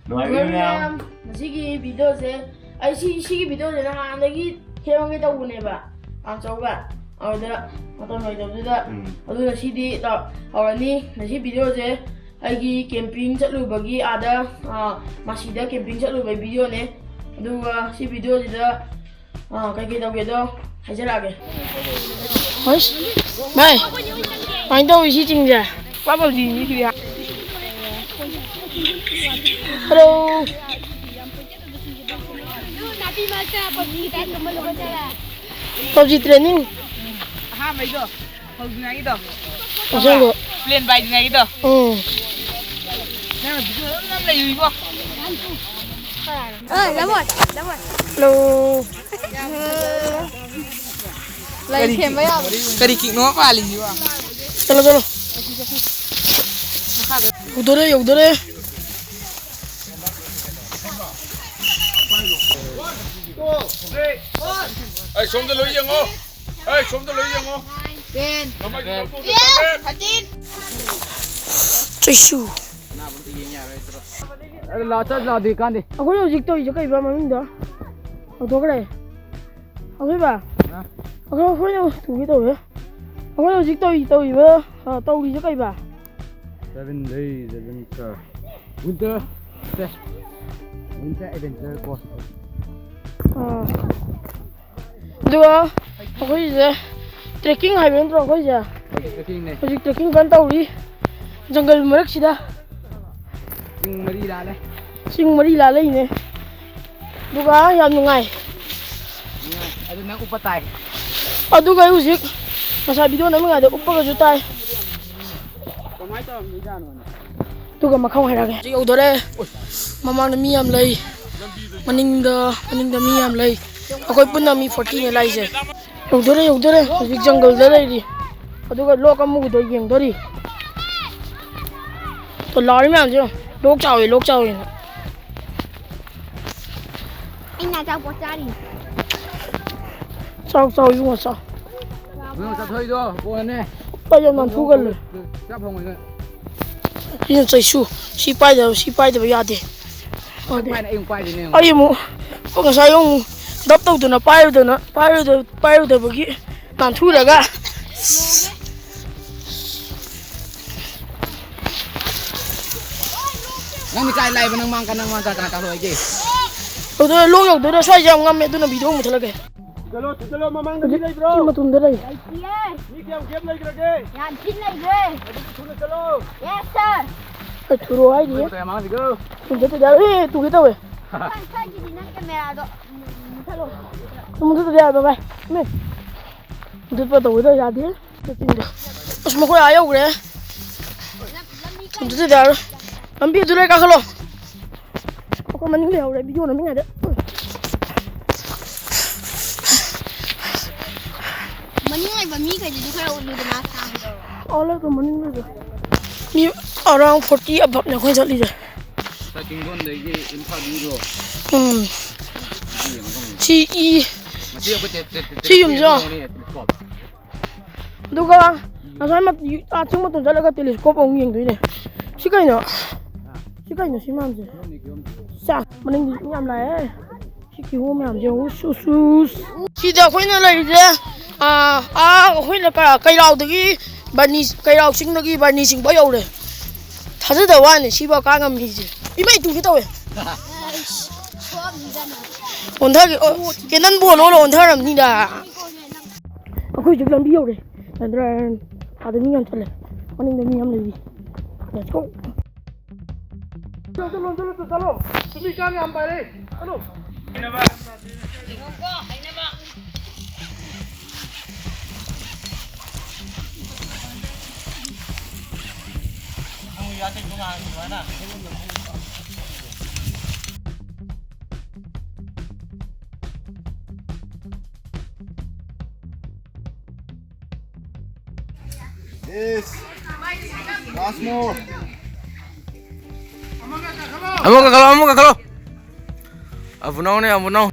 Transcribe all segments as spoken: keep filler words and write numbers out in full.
ꯅꯨꯡꯉꯥꯏꯕꯤꯕ꯭ꯔꯥ ꯃꯌꯥꯝ? ꯃꯌꯥꯝ, ꯉꯁꯤꯒꯤ ꯚꯤꯗꯤꯑꯣꯁꯦ, ꯑꯩ ꯁꯤ, ꯁꯤꯒꯤ ꯚꯤꯗꯤꯑꯣꯁꯦ ꯅꯍꯥꯟꯗꯒꯤ ꯁꯦꯝꯃꯒꯦ ꯇꯧꯕꯅꯦꯕ, ꯑꯆꯧꯕ꯫ ꯑꯗꯨꯗ ꯃꯇꯝ ꯂꯩꯇꯕꯗꯨꯗ, ꯎꯝ꯫ ꯑꯗꯨ ꯉꯁꯤꯗꯤ ꯇꯧ-, ꯍꯧꯔꯅꯤ꯫ ꯉꯁꯤ ꯚꯤꯗꯤꯑꯣꯁꯦ ꯑꯩꯒꯤ ꯀꯦꯝꯄꯤꯡ ꯆꯠꯂꯨꯕꯒꯤ, ꯑꯥꯗ, ꯑꯥ, ꯃꯥꯁꯤꯗ ꯀꯦꯝꯄꯤꯡ ꯆꯠꯂꯨꯕꯒꯤ ꯚꯤꯗꯤꯑꯣꯅꯦ꯫ ꯑꯗꯨꯒ ꯁꯤ ꯚꯤꯗꯤꯑꯣꯁꯤꯗ ꯑꯥ, ꯀꯩꯀꯩ ꯇꯧꯒꯦꯗꯣ ꯍꯥꯏꯖꯔꯛꯑꯒꯦ꯫ ꯍꯣꯏꯁ, ꯚꯥꯏ, ꯀꯃꯥꯏꯅ ꯇꯧꯔꯤ ꯁꯤ ꯆꯤꯡꯁꯦ? ꯄꯥꯞ ꯄꯞꯖꯤ ꯃꯤ ꯁꯤꯗꯤ ꯍꯥ-, ꯍꯜꯂꯣ꯫ ꯄꯞꯖꯤ ꯇ꯭ꯔꯦꯅꯤꯡ꯫ ꯑꯍꯥꯟꯕꯩꯗꯣ꯫ ꯍꯧꯗ꯭ꯔꯤꯉꯩꯒꯤꯗꯣ꯫ ꯑꯁꯦꯡꯕ꯫ ꯄ꯭ꯂꯦꯟ ꯄꯥꯏꯗ꯭ꯔꯤꯉꯩꯒꯤꯗꯣ꯫ ꯎꯝ꯫ ꯅꯪꯅ ꯚꯤꯗꯤꯑꯣ ꯑꯗꯨꯝ ꯅꯝ ꯂꯩꯌꯨ ꯏꯕꯣ꯫ ꯑ, ꯂꯃꯣꯟ, ꯂꯃꯣꯟ꯫ ꯍꯜꯂꯣ꯫ ꯂꯩ ꯀꯔꯤ ꯊꯦꯝꯕ ꯀꯤꯛ-, ꯌꯥꯕ꯫ ꯀꯔꯤ ꯀꯤꯛꯅꯣ ꯄꯥꯜꯂꯤꯁꯤꯕꯣ? ꯆꯠꯂꯣ, ꯆꯠꯂꯣ꯫ ꯌꯧꯗꯣꯔꯦ, ꯌꯧꯗꯣꯔꯦ꯫ ꯑꯩ ꯁꯣꯝꯗ ꯂꯣꯏ ꯌꯦꯡꯉꯣ꯫ ꯑꯩ ꯁꯣꯝꯗ ꯂꯣꯏ ꯌꯦꯡꯉꯣ꯫ ꯇꯦꯟ꯫ ꯅꯃꯥꯏꯗꯨ ꯂꯧꯊꯣꯛꯑꯣ, ꯇꯦꯟ꯫ ꯇꯦꯟ꯫ ꯊꯥꯔꯇꯤꯟ꯫ ꯆꯩꯁꯨ꯫ ꯑꯩ ꯂꯥ-, ꯆꯠ ꯂꯥꯎꯗ꯭ꯔꯤ ꯀꯥꯟꯗꯤ꯫ ꯑꯩꯈꯣꯏ ꯍꯧꯖꯤꯛ ꯇꯧꯔꯤꯁꯦ ꯀꯩꯕ ꯃꯃꯤꯡꯗꯣ? ꯀꯥꯎꯊꯣꯛꯈ꯭ꯔꯦ꯫ ꯑꯩꯈꯣꯏꯕ? ꯍꯥ? ꯑꯩꯈꯣꯏ, ꯑꯩꯈꯣꯏꯅ ꯇꯧꯒꯦ ꯇꯧꯋꯦ꯫ ꯑꯩꯈꯣꯏ ꯍꯧꯖꯤꯛ ꯇꯧꯔꯤ, ꯇꯧꯔꯤꯕ, ꯑ, ꯇꯧꯔꯤꯁꯦ ꯀꯩꯕ? Seven days adventure. Winter. ꯁꯦ꯫ Winter Adventure Course. ꯑꯥ꯫ ꯑꯗꯨꯒ ꯑꯩꯈꯣꯏꯁꯦ trekking ꯍꯥꯏꯕ ꯅꯠꯇ꯭ꯔꯣ ꯑꯩꯈꯣꯏꯁꯦ? Trekking ꯅꯦ꯫ ꯍꯧꯖꯤꯛ trekking ꯀꯟꯅ ꯇꯧꯔꯤ꯫ ꯖꯪꯒꯜ ꯃꯔꯛꯁꯤꯗ꯫ ꯆꯤꯡ ꯃꯔꯤ ꯂꯥꯜꯂꯦ꯫ ꯆꯤꯡ ꯃꯔꯤ ꯂꯥꯜꯂꯛꯏꯅꯦ꯫ ꯑꯗꯨꯒ ꯌꯥꯝ ꯅꯨꯡꯉꯥꯏ꯫ ꯅꯨꯡꯉꯥꯏ꯫ ꯑꯗꯨ ꯅꯪ ꯎꯞꯄ ꯇꯥꯏ꯫ ꯑꯗꯨꯒ ꯑꯩ ꯍꯧꯖꯤꯛ ꯉꯁꯥꯏ video ꯅꯝꯃꯤꯉꯩꯗ ꯎꯞꯄꯒꯁꯨ ꯇꯥꯏ꯫ ꯀꯃꯥꯏꯅ ꯇꯧꯔꯝꯃꯤꯖꯥꯠꯅꯣꯅꯦ? ꯑꯗꯨꯒ ꯃꯈꯥ ꯍꯥꯏꯔꯛꯑꯒꯦ꯫ ꯍꯧꯖꯤꯛ ꯌꯧꯗꯣꯔꯦ꯫ ꯃꯃꯥꯡꯗ ꯃꯤ ꯌꯥꯝ ꯂꯩ꯫ ꯃꯅꯤꯡꯗ, ꯃꯅꯤꯡꯗ ꯃꯤ ꯌꯥꯝ ꯂꯩ꯫ ꯑꯩꯈꯣꯏ ꯄꯨꯟꯅ ꯃꯤ forty ꯅꯦ ꯂꯥꯛꯏꯁꯦ꯫ ꯌꯧꯗꯣꯔꯦ, ꯌꯧꯗꯣꯔꯦ꯫ ꯍꯧꯖꯤꯛ ꯖꯪꯒꯜꯗ ꯂꯩꯔꯤ꯫ ꯑꯗꯨꯒ ꯂꯣꯛ ꯑꯃꯨꯕꯗꯣ ꯌꯦꯡꯗꯣꯔꯤ꯫ ꯇꯣ ꯂꯥꯎꯔꯤ ꯃꯌꯥꯝꯁꯦ ꯌꯦꯡꯉꯣ꯫ ꯂꯣꯛ ꯆꯥꯎꯋꯦ, ꯂꯣꯛ ꯆꯥꯎꯋꯦꯅ꯫ ꯑꯩꯅ ꯑꯆꯥꯄꯣꯠ ꯆꯥꯔꯤ꯫ ꯆꯥꯎ, ꯆꯥꯎ, ꯏꯕꯨꯡꯉꯣ, ꯆꯥꯎ꯫ ꯅꯪ ꯆꯠꯊꯣꯛꯏꯗꯣ ꯀꯣꯟꯅꯅꯦ꯫ ꯑꯩ ꯌꯥꯝ ꯅꯥꯟꯊꯨꯒꯜꯂꯦ꯫ ꯆꯥꯛ ꯐꯪꯉꯣꯏ ꯅꯪ꯫ ꯁꯤꯅ ꯆꯩꯁꯨ꯫ ꯁꯤ ꯄꯥꯏꯗꯕ, ꯁꯤ ꯄꯥꯏꯗꯕ ꯌꯥꯗꯦ꯫ ꯌꯥꯗꯦ꯫ ꯄꯥꯏꯅ ꯑꯩ ꯑꯃꯨꯛ ꯄꯥꯏꯗꯣꯏꯅꯦ ꯌꯦꯡꯉꯣ꯫ ꯑꯩ ꯑꯃꯨꯛ ꯉꯁꯥꯏ ꯑꯃꯨꯛ ꯗꯞ ꯇꯧꯗꯅ ꯄꯥꯏꯔꯨꯗꯅ, ꯄꯥꯏꯔꯨꯗ-, ꯄꯥꯏꯔꯨꯗꯕꯒꯤ ꯅꯥꯟꯊꯨꯔꯒ꯫ ꯅꯪꯗꯤ ꯀꯥꯏ ꯂꯥꯛꯏꯕ? ꯅꯪ ꯃꯥꯡ ꯀ-, ꯅꯪ ꯃꯥꯡ ꯀ-, ꯀꯅꯥ ꯀꯥꯈꯠꯂꯛꯏꯒꯦ? ꯑꯗꯨ ꯂꯣꯛ ꯌꯧꯗꯣꯏꯔꯥ? ꯁ꯭ꯋꯥꯏꯁꯦ ꯌꯥꯝ ꯉꯝꯃꯦ, ꯑꯗꯨꯅ video ꯑꯃꯨꯛ ꯃꯨꯊꯠꯂꯒꯦ꯫ ꯆꯠꯂꯣ, ꯆꯠꯂꯣ, ꯃꯃꯥꯡꯗ ꯃꯤ ꯂꯩꯕ꯭ꯔꯣ? ꯆꯤꯡ ꯃꯇꯨꯡꯗ ꯂꯩ꯫ ꯂꯩꯇꯤꯌꯦ꯫ ꯃꯤ ꯀꯌꯥꯝ gap ꯂꯩꯈ꯭ꯔꯒꯦ? ꯌꯥꯝ ꯊꯤꯅ ꯂꯩꯈ꯭ꯔꯦ꯫ ꯑꯗꯨꯗꯤ ꯊꯨꯅ ꯆꯠꯂꯣ꯫ Yes, sir꯫ ꯑꯩ ꯊꯨꯔꯣ ꯍꯥꯏꯔꯤꯌꯦ꯫ ꯃꯣꯏ ꯀꯌꯥ ꯃꯥꯡꯁꯤꯒꯦ? ꯊꯨꯝ ꯆꯠꯇ ꯌꯥꯔꯣꯏ꯫ ꯑꯦ, ꯇꯨꯒꯦ ꯇꯧꯋꯦ꯫ ꯁ꯭ꯋꯥꯏ-, ꯁ꯭ꯋꯥꯏꯒꯤꯗꯤ ꯅꯪ camera ꯗꯣ ꯃꯨꯊꯠꯂꯣ꯫ ꯃꯨꯊꯠꯇꯗꯤ ꯌꯥꯔꯣꯏ, ꯚꯥꯏ꯫ ꯃꯤ꯫ ꯃꯨꯊꯠꯄ ꯇꯧꯒꯗꯕ ꯌꯥꯗꯦ꯫ ꯑꯁ, ꯃꯈꯣꯏ ꯑꯥ ꯌꯧꯈ꯭ꯔꯦ꯫ ꯑꯗꯨꯗꯤ ꯌꯥꯔꯣꯏ꯫ ꯂꯝꯕꯤ ꯑꯗꯨ ꯂꯣꯏ ꯀꯥꯈꯠꯂꯣ꯫ ꯑꯩꯈꯣꯏ ꯃꯅꯤꯡ ꯂꯩꯍꯧꯔꯦ, video ꯅꯝꯃꯤꯉꯩꯗ꯫ ꯃꯅꯤꯡ ꯂꯩꯕ ꯃꯤꯈꯩꯗꯨꯁꯨ ꯈꯔ ꯎꯠꯂꯨꯗꯅ, ꯁꯥꯡꯕꯗꯣ꯫ ꯑꯥ ꯂꯩꯕ ꯃꯅꯤꯡ ꯂꯩꯕ꯫ ꯃꯤ around forty above ꯅꯦ ꯑꯩꯈꯣꯏ ꯆꯠꯂꯤꯁꯦ꯫ ꯉꯁꯥꯏ ꯆꯤꯡꯗꯣꯟꯗꯒꯤ ꯏꯝꯐꯥꯜ view ꯗꯣ꯫ ꯎꯝ꯫ ꯁꯤ ꯌꯦꯡꯉꯣ꯫ ꯁꯤ ꯏ-, ꯉꯁꯤ ꯑꯩꯈꯣꯏ ꯇꯦ-, ꯇꯦ-, ꯇꯦ-, ꯁꯤ ꯌꯨꯝꯁꯦ ꯌꯦꯡꯉꯣ꯫ ꯇꯦꯂꯦꯁꯀꯣꯞ꯫ ꯑꯗꯨꯒ ꯉꯁꯥꯏ ꯃꯠ-, ꯌꯨ-, ꯑꯥ ꯆꯤꯡ ꯃꯇꯣꯟ ꯆꯠꯂꯒ ꯇꯦꯂꯦꯁꯀꯣꯞ ꯑꯃꯨꯛ ꯌꯦꯡꯗꯣꯏꯅꯦ꯫ ꯁꯤ ꯀꯩꯅꯣ? ꯁꯤ ꯀꯩꯅꯣ ꯁꯤ ꯃꯌꯥꯝꯁꯦ? ꯆꯥꯛ ꯃꯅꯤꯡꯗꯤ ꯃꯤ ꯌꯥꯝ ꯂꯥꯛꯑꯦ꯫ ꯁꯤ ꯀꯤꯍꯣꯝ ꯃꯌꯥꯝꯁꯦ ꯌꯦꯡꯉꯨ꯫ ꯁꯨ-, ꯁꯨꯁ꯫ ꯁꯤꯗ ꯑꯩꯈꯣꯏꯅ ꯂꯩꯔꯤꯁꯦ, ꯑꯥ, ꯑꯥ, ꯑꯩꯈꯣꯏꯅ ꯀ-, ꯀꯩꯔꯥꯎꯗꯒꯤ ꯕꯥꯔꯅꯤ, ꯀꯩꯔꯥꯎ ꯆꯤꯡꯗꯒꯤ ꯕꯥꯔꯅꯤ ꯆꯤꯡꯕ ꯌꯧꯔꯦ꯫ ꯊꯥꯖꯗꯕ ꯋꯥꯅꯤ ꯁꯤꯐꯥꯎ ꯀꯥ ꯉꯝꯃꯤꯁꯦ꯫ ꯏꯃꯩ ꯇꯨꯒꯦ ꯇꯧꯋꯦ꯫ ꯑꯣꯟꯊꯒꯦ꯫ ꯑꯣ, ꯀꯦꯅꯟ ꯕꯣꯜ ꯑꯣꯜꯂ ꯑꯣꯟꯊꯔꯝꯅꯤꯗ꯫ ꯑꯩꯈꯣꯏ ꯍꯧꯖꯤꯛ ꯂꯝꯕꯤ ꯌꯧꯔꯦ꯫ ꯅꯠꯇ꯭ꯔ ꯑꯥꯗ ꯃꯤ ꯌꯥꯝ ꯆꯠꯂꯦ꯫ ꯃꯅꯤꯡꯗ ꯃꯤ ꯌꯥꯝ ꯂꯩꯔꯤ꯫ Let's go꯫ ꯆꯠꯂꯣ, ꯆꯠꯂꯣ, ꯆꯠꯂꯣ, ꯆꯠꯂꯣ꯫ ꯃꯤ ꯀꯥꯡ ꯌꯥꯝ ꯄꯥꯏꯔꯦ꯫ ꯆꯠꯂꯣ꯫ Yes. Last more. ꯑꯃꯨꯛ ꯀꯥꯈꯠꯂꯣ, ꯑꯃꯨꯛ ꯀꯥꯈꯠꯂꯣ꯫ ꯑꯕꯨꯅꯧꯅꯦ, ꯑꯕꯨꯅꯧ꯫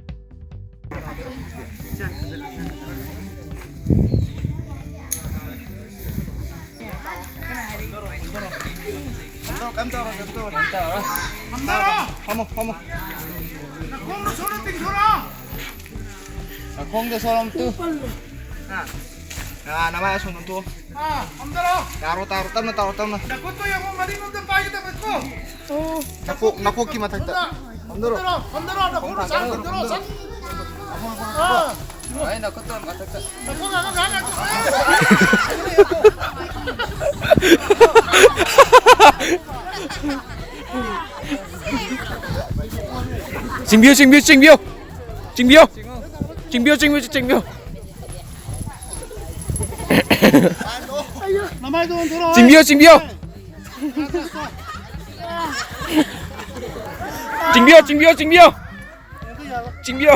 ꯀꯩꯝ ꯇꯧꯔꯣꯏ, ꯀꯩꯝ ꯇꯧꯔꯣꯏ꯫ ꯐꯝꯗꯔꯣ꯫ ꯐꯝꯃꯣ, ꯐꯝꯃꯣ꯫ ꯅꯈꯣꯡꯗꯣ ꯁꯣꯔ ꯇꯤꯡꯊꯣꯔꯛꯑꯣ꯫ ꯅꯈꯣꯡꯗꯣ ꯁꯣꯔ ꯑꯝꯇ꯫ ꯍꯥ? ꯑꯥ, ꯅꯃꯥꯏ ꯑꯁꯣꯝꯗ ꯑꯣꯟꯊꯣꯛꯑꯣ꯫ ꯑꯥ, ꯐꯝꯗꯔꯣ꯫ ꯇꯥꯔꯣ, ꯇꯥꯔꯣ, ꯇꯞꯅ ꯇꯥꯔꯣ, ꯇꯞꯅ꯫ ꯅꯈꯨꯠꯇꯣ ꯌꯦꯡꯉꯣ, ꯃꯅꯤꯡꯂꯣꯝꯗ ꯄꯥꯏꯒꯗꯕ ꯅꯠꯇ꯭ꯔꯣ? ꯅꯀꯣꯛ, ꯅꯀꯣꯛꯀꯤ ꯃꯊꯛꯇ꯫ ꯐꯝꯗꯔꯣ꯫ ꯐꯝꯗꯔꯣ, ꯐꯝꯗꯔꯣ, ꯅꯈꯣꯡ ꯁꯥꯡ ꯐꯝꯗꯔꯣ꯫ ꯐꯝꯗꯔꯣ, ꯁꯠ꯫ ꯑꯥ꯫ ꯑꯩ ꯅꯈꯨꯠꯇꯣ ꯃꯊꯛꯇ꯫ ꯅꯈꯣꯡ ꯉꯥꯡꯉꯣ, ꯉꯥꯡꯉꯣ꯫ ꯆꯤꯡꯕꯤꯌꯨ, ꯆꯤꯡꯕꯤꯌꯨ, ꯆꯤꯡꯕꯤꯌꯨ꯫ ꯆꯤꯡꯕꯤꯌꯨ꯫ ꯆꯤꯡꯕꯤꯌꯨ, ꯆꯤꯡꯕꯤꯌꯨ, ꯆꯤꯡꯕꯤꯌꯨ꯫ ꯅꯃꯥꯏꯗꯣ ꯑꯣꯟꯊꯣꯔꯛꯑꯣ꯫ ꯆꯤꯡꯕꯤꯌꯨ, ꯆꯤꯡꯕꯤꯌꯨ꯫ ꯆꯤꯡꯕꯤꯌꯣ, ꯆꯤꯡꯕꯤꯌꯣ, ꯆꯤꯡꯕꯤꯌꯣ꯫ ꯆꯤꯡꯕꯤꯌꯣ꯫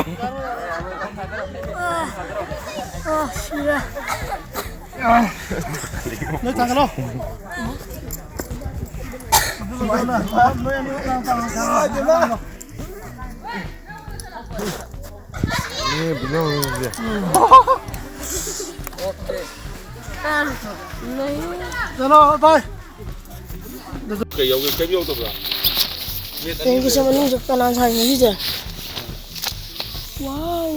ꯅꯣꯏ ꯊꯥꯡꯒꯠꯂꯣ꯫ ꯆꯠꯂꯣ, ꯚꯥꯏ꯫ ꯀꯩ ꯌꯥꯎꯒꯦ? ꯀꯩꯝ ꯌꯥꯎꯗꯕ꯭ꯔꯥ? ꯃꯦꯠ ꯑꯅꯤ ꯌꯦꯡꯒꯦꯁꯦ, ꯃꯅꯨꯡꯁꯦ ꯀꯅꯥ ꯁꯥꯏꯅꯣ ꯁꯤꯁꯦ? ꯋꯥꯎ꯫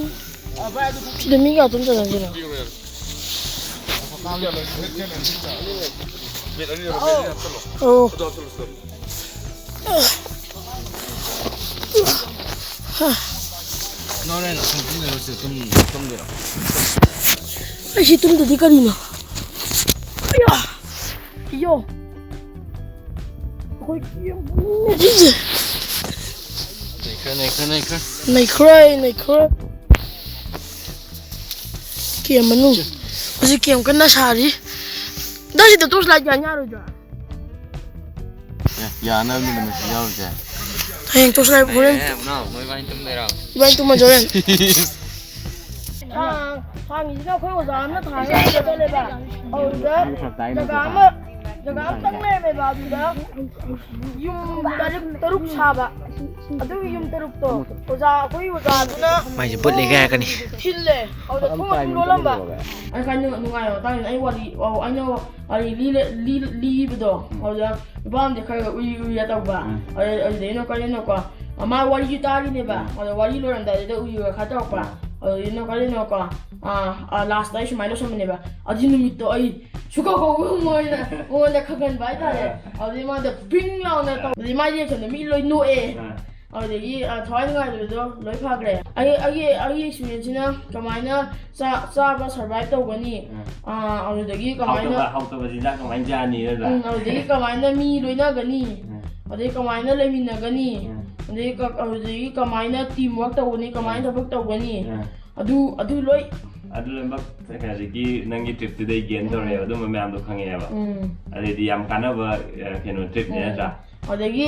ꯁꯤꯗ ꯃꯤ ꯀꯌꯥ ꯇꯨꯝ ꯆꯠꯅꯒꯦꯅꯣ? ꯃꯦꯠ ꯑꯅꯤ ꯂꯩꯔꯕ? ꯃꯦꯠ ꯑꯅꯤ ꯍꯥꯞꯆꯜꯂꯣ꯫ ꯑꯣ꯫ ꯑꯗꯨ ꯍꯥꯞꯆꯜꯂꯣ ꯁꯤꯗ꯫ ꯅꯣꯔꯦꯟ, ꯑꯁꯨꯝ ꯇꯨꯝ ꯂꯩꯔꯣ, ꯁꯤꯗ ꯇꯨꯝ-, ꯇꯨꯝꯗꯣꯏꯔꯣ? ꯑꯩ ꯁꯤ ꯇꯨꯝꯗꯗꯤ ꯀꯔꯤꯅꯣ? ꯑꯌꯥ! ꯌꯣ! ꯑꯩꯈꯣꯏ ꯀꯦꯝ ꯃꯅꯨꯡꯅꯦ ꯁꯤꯁꯦ꯫ ꯅꯩꯈ꯭ꯔꯦ, ꯅꯩꯈ꯭ꯔꯦ, ꯅꯩꯈ꯭ꯔꯦ꯫ ꯅꯩꯈ꯭ꯔꯦ, ꯅꯩꯈ꯭ꯔꯦ꯫ ꯀꯦꯝ ꯃꯅꯨꯡ꯫ ꯍꯧꯖꯤꯛ ꯀꯦꯝ ꯀꯟꯅ ꯁꯥꯔꯤ꯫ ꯗꯥ, ꯁꯤꯗ torch light ꯌꯥꯟ ꯌꯥꯔꯣꯏꯗ꯭ꯔꯥ? ꯑꯦ, ꯌꯥꯅꯕꯅꯤ ꯃꯅꯨꯡꯗ ꯌꯥꯎꯔꯤꯁꯦ꯫ ꯍꯌꯦꯡ torch light ꯍꯣꯔꯦꯟ꯫ ꯑꯦ, ꯅꯥꯎ, ꯅꯣꯏ ꯏꯕꯥꯅꯤ ꯇꯨꯝꯗꯣꯏꯔꯣ? ꯏꯕꯥꯅꯤ ꯇꯨꯝꯃꯁꯦ ꯍꯣꯔꯦꯟ꯫ ꯊꯥꯡ-, ꯊꯥꯡꯒꯤꯁꯤꯅ ꯑꯩꯈꯣꯏ ꯑꯣꯖꯥ ꯑꯃꯅ ꯊꯥꯡꯉꯒ ꯆꯠꯂꯦꯕ꯫ ꯑꯗꯨꯗ ꯖꯒꯥ ꯑꯃ, ꯖꯒꯥ ꯑꯃꯇꯪ ꯂꯩꯔꯝꯃꯦꯕ꯫ ꯑꯗꯨꯗ ꯌꯨꯝ ꯇꯔꯨꯛ, ꯇꯔꯨꯛ ꯁꯥꯕ꯫ ꯑꯗꯨꯒꯤ ꯌꯨꯝ ꯇꯔꯨꯛꯇꯣ ꯑꯣꯖꯥ, ꯑꯩꯈꯣꯏ ꯑꯣꯖꯥꯗꯨꯅ ꯃꯥꯏꯁꯦ ꯕꯨꯠ ꯂꯩꯒꯦ ꯍꯥꯏꯔꯛꯀꯅꯤ꯫ ꯊꯤꯜꯂꯦ꯫ ꯑꯗꯨꯗ ꯊꯣꯡ ꯑꯗꯨꯝ ꯂꯣꯜꯂꯝꯕ꯫ ꯑꯩ ꯈ꯭ꯋꯥꯏ ꯅꯨꯡꯉꯥꯏꯕ ꯃꯇꯥꯡꯁꯤꯅ ꯑꯩ ꯋꯥꯔꯤ, ꯑꯩꯅ ꯋꯥꯔꯤ ꯂꯤ-, ꯂꯤ-, ꯂꯤꯕꯗꯣ, ꯎꯝ꯫ ꯑꯗꯨꯗ ꯅꯨꯄꯥ ꯑꯃꯗꯤ ꯈꯔ ꯈꯔ ꯎꯏ ꯎꯏ ꯇꯧꯕ꯫ ꯎꯝ꯫ ꯑꯗꯨ-, ꯑꯗꯨꯗꯩꯅꯣ ꯀꯔꯤꯅꯣꯀꯣ, ꯃꯥ ꯋꯥꯔꯤꯁꯨ ꯇꯥꯔꯤꯅꯦꯕ꯫ ꯎꯝ꯫ ꯑꯗꯣ ꯋꯥꯔꯤ ꯂꯣꯏꯔꯝꯗꯥꯏꯗꯨꯗ ꯎꯏ ꯎꯏ ꯈꯔ ꯇꯧꯔꯛꯄ꯫ ꯎꯝ꯫ ꯑꯗꯨꯗꯩꯅꯣ ꯀꯔꯤꯅꯣꯀꯣ, ꯑꯥ, ꯑꯥ, last ꯑꯩ ꯁꯨꯃꯥꯏꯅ ꯂꯣꯏꯁꯟꯕꯅꯦꯕ꯫ ꯑꯗꯨ ꯅꯨꯃꯤꯠꯇꯣ ꯑꯩ ꯁꯨꯀꯧ ꯀꯧꯕ ꯉꯝꯃꯣꯏꯅ ꯃꯉꯣꯟꯗ ꯈꯪꯍꯟꯕ ꯍꯥꯏꯇꯥꯔꯦ꯫ ꯑꯥ꯫ ꯑꯗꯨꯗꯩ ꯃꯥꯗꯣ ꯄꯤꯡ ꯂꯥꯎꯅ ꯇꯧ-, ꯑꯗꯨꯗꯩ ꯃꯥꯏ reaction ꯗꯣ ꯃꯤ ꯂꯣꯏ ꯅꯣꯛꯑꯦ꯫ ꯑꯥ꯫ ꯑꯗꯨꯗꯒꯤ, ꯑ, ꯊꯋꯥꯏ ꯅꯨꯡꯉꯥꯏꯇꯕꯗꯣ ꯂꯣꯏ ꯐꯈ꯭ꯔꯦ꯫ ꯑꯩ, ꯑꯩꯒꯤ, ꯑꯩꯒꯤ experience ꯁꯤꯅ ꯀꯃꯥꯏꯅ ꯆꯥ-, ꯆꯥꯕ survive ꯇꯧꯒꯅꯤ, ꯎꯝ꯫ ꯑ, ꯑꯗꯨꯗꯒꯤ ꯀꯃꯥꯏꯅ ꯍꯥꯎꯇꯕ, ꯍꯥꯎꯇꯕ ꯆꯤꯟꯖꯥꯛ ꯀꯃꯥꯏꯅ ꯆꯥꯅꯤ, ꯅꯠꯇ꯭ꯔꯥ? ꯎꯝ, ꯑꯗꯨꯗꯒꯤ ꯀꯃꯥꯏꯅ ꯃꯤ ꯂꯣꯏꯅꯒꯅꯤ, ꯎꯝ꯫ ꯑꯗꯩ ꯀꯃꯥꯏꯅ ꯂꯩꯃꯤꯟꯅꯒꯅꯤ, ꯎꯝ꯫ ꯑꯗꯩ ꯀ-, ꯑꯗꯨꯗꯒꯤ ꯀꯃꯥꯏꯅ team work ꯇꯧꯒꯅꯤ, ꯀꯃꯥꯏꯅ ꯎꯝ꯫ ꯊꯕꯛ ꯇꯧꯒꯅꯤ, ꯎꯝ꯫ ꯑꯗꯨ, ꯑꯗꯨ ꯂꯣꯏ꯫ ꯑꯗꯨ ꯂꯣꯏꯅꯃꯛ ꯍꯧꯖꯤꯛꯀꯤ ꯅꯪꯒꯤ trip ꯇꯨꯗꯩ gain ꯎꯝ꯫ ꯇꯧꯔꯛꯑꯦꯕ, ꯑꯗꯨꯝꯕ ꯃꯌꯥꯝꯗꯣ ꯈꯪꯉꯛꯑꯦꯕ꯫ ꯎꯝ꯫ ꯑꯗꯩꯗꯤ ꯌꯥꯝ ꯀꯥꯟꯅꯕ, ꯑ, ꯀꯩꯅꯣ, trip ꯅꯦ, ꯎꯝ꯫ ꯅꯠꯇ꯭ꯔꯥ? ꯑꯗꯒꯤ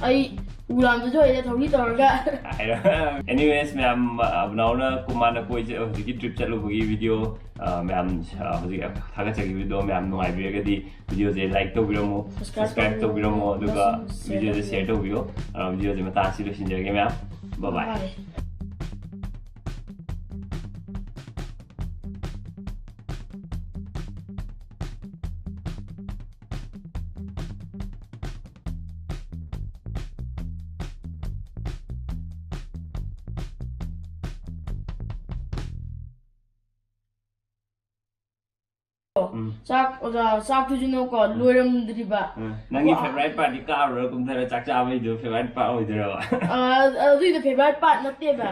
ꯑꯩ ꯎꯔꯥꯝꯗꯁꯨ ꯍꯩꯔꯦ ꯊꯧꯔꯤ ꯇꯧꯔꯒ꯫ ꯍꯥꯏꯔꯣ꯫ Anyways, ꯃꯌꯥꯝ, ꯑ, ꯑꯕꯅꯥꯎꯅ ꯀꯨꯃꯥꯔꯅ ꯀꯣꯏ ꯆꯠ-, ꯍꯧꯖꯤꯛꯀꯤ trip ꯆꯠꯂꯨꯕꯒꯤ video, ꯑ, ꯃꯌꯥꯝ, ꯑ, ꯍꯧꯖꯤꯛ ꯊꯥꯒꯠꯆꯈꯤꯕꯗꯣ ꯃꯌꯥꯝ ꯅꯨꯡꯉꯥꯏꯕꯤꯔꯒꯗꯤ video ꯁꯦ like ꯇꯧꯕꯤꯔꯝꯃꯣ, subscribe subscribe ꯇꯧꯕꯤꯔꯝꯃꯣ, ꯇꯧꯕꯤꯔꯝꯃꯣ, ꯑꯗꯨꯒ ꯑꯃꯁꯨꯡ share video ꯁꯦ ꯇꯧꯕꯤꯔꯝꯃꯣ꯫ Share ꯇꯧꯕꯤꯔꯣ꯫ ꯑ, video ꯁꯦ ꯃꯇꯥꯡ ꯑꯁꯤꯗ ꯂꯣꯏꯁꯤꯟꯖꯔꯒꯦ ꯃꯌꯥꯝ꯫ Bye bye꯫ Bye. ꯎꯝ꯫ ꯆꯥꯛ ꯑꯣꯖꯥ ꯆꯥꯛꯇꯨꯁꯨꯅꯀꯣ ꯂꯣꯏꯔꯝꯗ꯭ꯔꯤꯕ꯫ ꯎꯝ꯫ ꯅꯪꯒꯤ ꯐꯦꯚꯣꯔꯥꯏꯠ ꯄꯥꯔꯠꯇꯤ ꯀꯥꯔꯨꯔ ꯀꯨꯝꯊꯔ ꯆꯥꯛ ꯆꯥꯕꯩꯗꯣ ꯐꯦꯚꯣꯔꯥꯏꯠ ꯄꯥꯔꯠ ꯑꯣꯏꯗꯣꯏꯔꯕ? ꯑ, ꯑꯗꯨꯏꯗꯣ ꯐꯦꯚꯣꯔꯥꯏꯠ ꯄꯥꯔꯠ ꯅꯠꯇꯦꯕ꯫